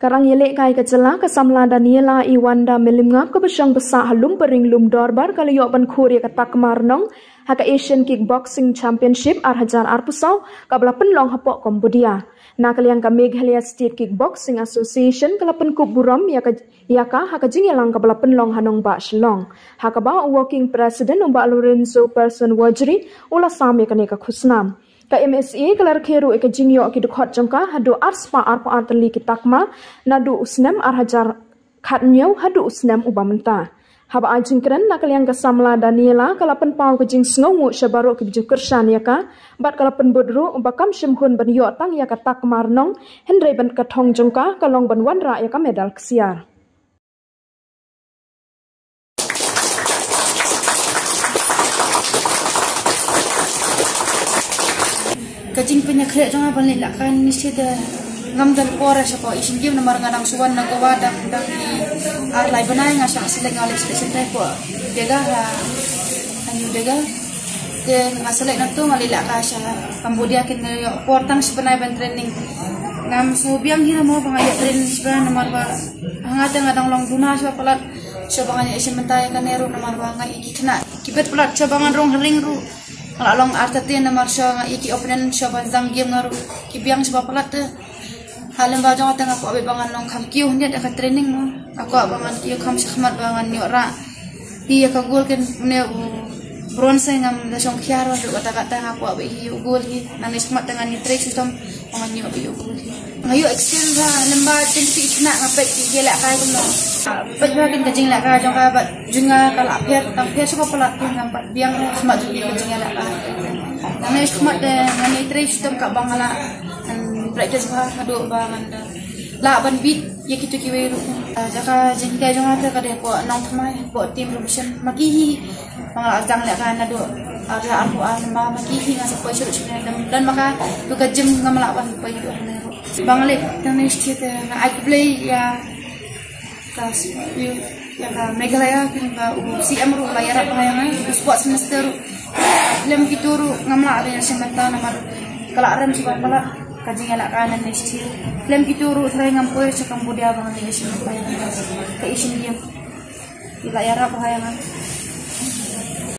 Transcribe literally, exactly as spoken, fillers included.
Ka rang ïalehkai ka jylla, ka samla Daniela Iwanda Melimngap, kaba shong ba sah ha Lumparing Lumdorbar, ka la ïoh ban khur ïa ka takma rnong ha ka Asian Kickboxing Championship ar hajar arphew saw, kaba la pynlong hapoh Cambodia. Na ka liang ka Meghalaya State Kickboxing Association ka la pynkup burom ïa ka, ïa ka ha ka jingïalang kaba la pynlong ha nongbah Shillong. Ha kaba u Working President u Bah Lorenzo Person Wajri u la sam ïa kane ka khusnam. Ka M S A ka la rakhe ruh ïa ka jingïoh ki dkhot jong ka haduh arspah arphew ar tylli ki takma naduh u snem ar hajar khathynñiew haduh u snem uba mynta. Haba ai jingkren na ka liang ka samla Daniela ka la pynpaw ka jingsngewnguh sha baroh kiba ju kyrshan ïa ka, bad ka la pynbud ruh ba kam shym hun ban ïoh tang ïa ka takma rnong, hynrei ban ka thong jong ka ka long ban wanrah ïa ka medal ksiar. Ka jingpynïakhleh jong nga ban leit lah kai ngi shi te ngam don por sha ko Asian Games namar nga dang shu wan na Goa dang dang i ar lai bnai nga shah select nga leit select sha te ko Dega ha ha New Dega. Te nga select nangtu nga leit lah kai sha Cambodia kin nga ïoh por tang shi bnai ban training. Ngam sngewbiang hi na mo ba nga ïoh training shi bnai namar ba ha nga te nga dang long duna sha palat sha ba nga ïoh shi mynta ïa kane ruh namar ba nga ïoh ki khynnah ki bet palat sha ba ngan rung ha ring ruh. Nga la long artatien namar sha nga ïa ki opponent sha ban zang game nga ruh ki biang sha ba palat te. Ha lem ba jong te nga kwah beit ba ngan long kham kiew hynrei da ka training mo. Nga kwah ba ngan kiew kham shakhmat ba ngan ïoh rah. Hi ïa ka gold ken une u bronze ngam da shong khia ruh kata kata nga kwah beit hi u gold hi. Nangne shakhmat te ngan ïa trei shitom ba ngan ïoh beit u gold hi. Nga ïoh experience ha lem ba kin ki khynnah nga peit ki lehkai kumno. Peit ba kin ka jinglehkai jong ka bad jong nga ka la pher tang pher sha ba palat kin ngam pat biang ruh shakhmat jong ka jinglehkai. Nangne shakhmat te ngan ïa trei shitom ka ba nga la ngan practice bha haduh ba ngan da lah ban beat ïa kito kiwei ruh. Ah, jaka jingkyrmen jong nga te ka dei hapoh Nongthymmai hapoh team Rubishan ma ki hi. Ba nga la jang lehkai naduh ar hajar arphew ar lem ba ma ki hi nga sa poi shuh shuh ne dang dang ma ka tu ka gym ngam lah ban poi haduh hangne ruh. Ba nga leit nangne shi te nga ai khublei ïa ka s- ïa ka Meghalaya kiba u C M ruh la ïarap bha ïa nga, u sports minister ruh. Lem kito ruh ngam lah ban ïa shim bynta namar ka la rem sha ba palat ka jingïalehkai nangne shi. Lem kito ruh trai ngam poi sha Cambodia ba ngan ïa shim bynta ïa ka Asian Games. Ki la ïarap bha ïa nga.